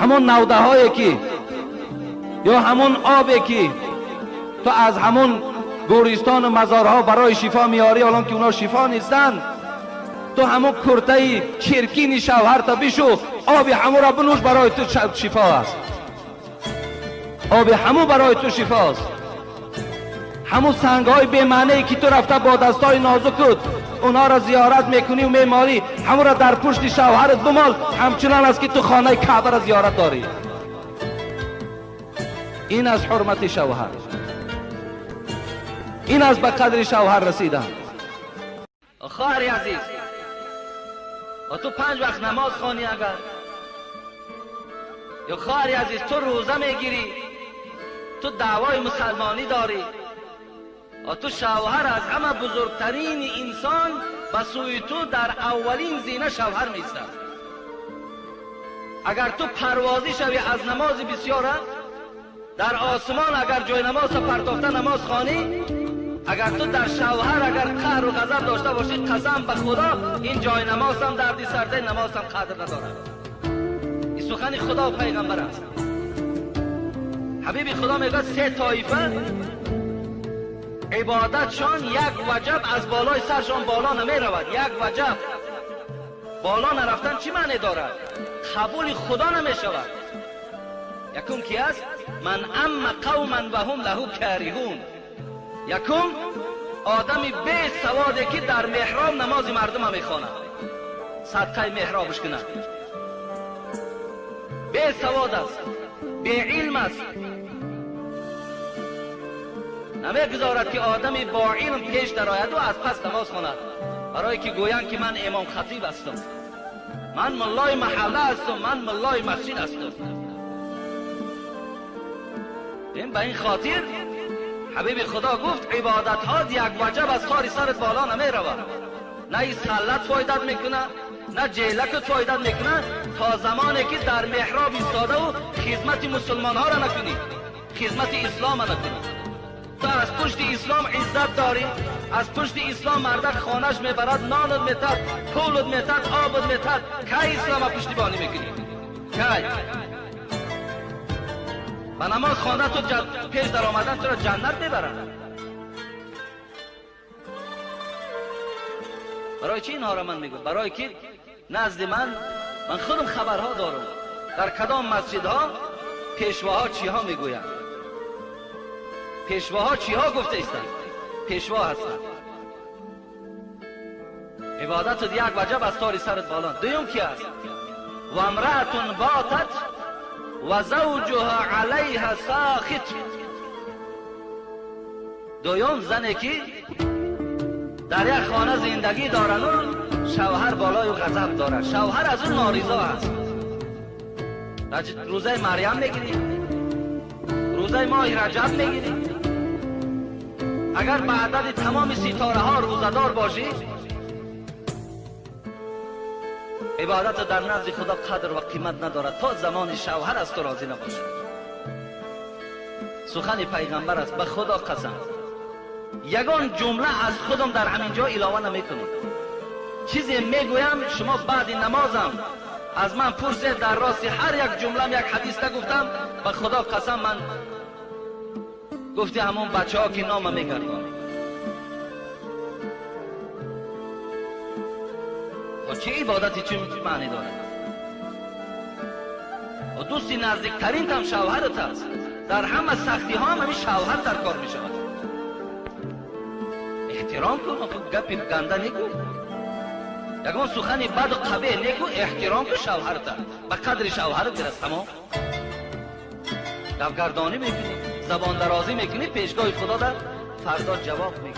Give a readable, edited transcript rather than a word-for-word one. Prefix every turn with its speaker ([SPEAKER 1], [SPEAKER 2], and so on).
[SPEAKER 1] Ҳамон навдаҳое ки ё ҳамон обе ки ту аз ҳамон гӯристону мазорҳо барои шифо меорӣ, ҳолон ки اونا шифо нестанд, ту ҳамон куртаи чиркини шавҳарта бишу, оби ҳамонро бинӯш, барои ту шифо аст. Оби ҳамон барои ту шифо аст. Ҳамон сангҳои бемаънае ки ту рафта бо дастҳои нозукут онҳоро зиёрат мекунӣ ва мемолӣ, ҳамонро дар пушти шавҳарат бимол, ҳамчунон аст ки ту хонаи каъбаро зиёрат дорӣ. Ин аз ҳурмати шавҳар, ин аз ба қадри шавҳар расидан. Хоҳари азиз, ту 5 вақт намоз хонӣ агар, ё хоҳари азиз ту рӯза мегирӣ, ту даъвои мусалмонӣ дорӣ, ту шавҳар аз ҳама бузургтарин инсон ба сӯи ту дар аввалин зина шавҳар меистад. Агар ту парвозӣ шавӣ аз намози бисёра, дар осмон агар ҷои намоз партофта намоз хонӣ, агар ту дар шавҳар агар қаҳру ғазаб дошта бошӣ, қасам ба худо ин ҷои намозам дарди сардаи намозам қадр надорад. Ин сухани худо ва пайғамбар аст. Ҳабиби худо мегӯяд се тоифа ибодатшон як ваҷаб аз болои саршон боло намеравад. Як ваҷаб боло нарафтан чӣ маъне дорад? Қабули худо намешавад. Якум ки аст? Ман амма қавман ва ҳум лаҳу кариҳун. Якум одами бесаводе ки дар меҳроб намози мардума мехонад, садқаи меҳробш кунад. Бесавод аст, беилм аст, намегузорад ки одами бо илм пеш дарояду аз пас намоз хонад, барое ки гӯянд ки ман имом хатиб ҳастам, ман муллои маҳалла ҳастам, ман муллои масҷид ҳастам. Ин ба ин хотир ҳабиби худо гуфт ибодатҳо як ваҷаб аз тори сарат боло намеравад. На ин саллат фоидат мекунад, на ҷелакат фоидат мекунад, то замоне ки дар меҳроб истодаву хизмати мусулмонҳоро накунӣ, хизмати ислома накунӣ. Ту аз пушти ислом иззат дорӣ, аз пушти ислом мардак хонаш мебарад, нонат метад, пулат метад, обат метад. Кай ислома пуштибонӣ мекунӣ? Кай? Ба намоз хонда ту пеш даромадан туро ҷаннат мебарад. Барои чӣ инҳоро ман мегӯям? Барое ки назди ман худам хабарҳо дорам, дар кадом масҷидҳо пешвоҳо чиҳо мегӯянд, пешвоҳо чиҳо гуфта истанд, пешво ҳастанд. Ибодатут як ваҷаб аз тори сарат боло. Дуюм ки аст? Ва имраатун ботат ва завҷуҳа алайҳа сохит. Дуюм зане ки дар як хона зиндагӣ дорану шавҳар болою ғазаб дорад, шавҳар аз ӯ норизо аст. Рӯзаи Марьям мегирӣ, рӯзаи моҳи Раҷаб мегирӣ, агар ба адади тамоми ситораҳо рӯзадор бошӣ, ибодат дар назди худо қадр ва қимат надорад то замони шавҳар аз ту розӣ набошад. Сухани пайғамбар аст, ба худо қасам, ягон ҷумла аз худам дар ҳамин ҷо илова намекунам. Чизе мегӯям шумо баъди намозам аз ман пурсед, дар рости ҳар як ҷумлам як ҳадис нагуфтам, ба худо қасам ман гуфти ҳамон бачаҳо ки нома мегардонем. Чӣ ибодати чӣ маъне дорад? Дӯсти наздиктаринтам шавҳарат аст, дар ҳама сахтиҳо ҳам ҳамин шавҳар дар кор мешавад. Эҳтиром кун, гапи ганда нагӯ, ягон сухани баду қабеҳ нагӯ, эҳтиром кун шавҳарата, ба қадри шавҳарат бирас. Тамом. Гапгардонӣ мекунӣ, забондарозӣ мекунӣ, пешгоҳи худо дар фардо ҷавоб медиҳӣ.